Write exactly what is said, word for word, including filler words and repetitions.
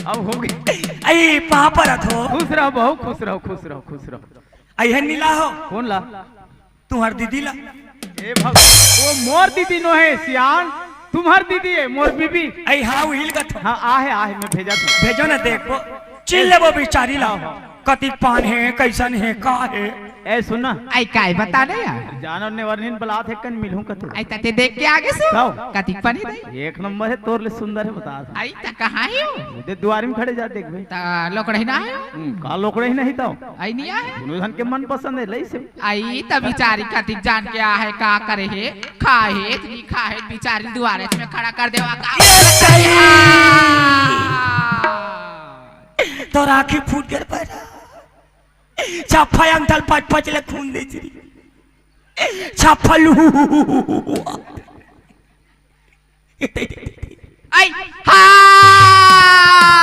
अब होगे। अई पापा रथो। खुश रहो बहू, खुश रहो, खुश रहो, खुश रहो। अई हे नीला हो। कोन ला? तुम्हर दीदी ला। ए भग, वो मोर दीदी नो हे सियान, तुम्हर दीदी हे मोर बीबी। अई हाँ, उहिल का थो। हाँ, आहे, आहे, मैं भेजा थो। भेजो ना, देखो चिल्ले वो बिचारी ला। हाँ, हाँ। कतिक पान हे, कइसन हे, का हे? ए सुन ना। अई काय बता नहीं यार। जानो ने वरनीन बलात हे, कन मिलहूँ कतो। अई तते देख के आगे से। कतिक पानी दई। एक नंबर हे, तोर ले सुंदर हे, बता। अई त कहाँ हे वो? उदे दुआरी में खड़े जा देखबे। त लोकड़ही ना हे? हम्म, का लोकड़ही नहीं तो। अई नहीं आहे। दुनों झन के मन पसंद हे, लई से। अई त बिचारी कतिक जान के आहे, का करे हे, खाए हे, नहीं खाए हे, बिचारी दुआरे में खड़ा कर देवा का। ये सही। आ! तोर आँखी फूट गे पैरा। छप्पा अंगठा ल पच पच ले खून दे चुरी। छप्पा लू। अई, हाँ!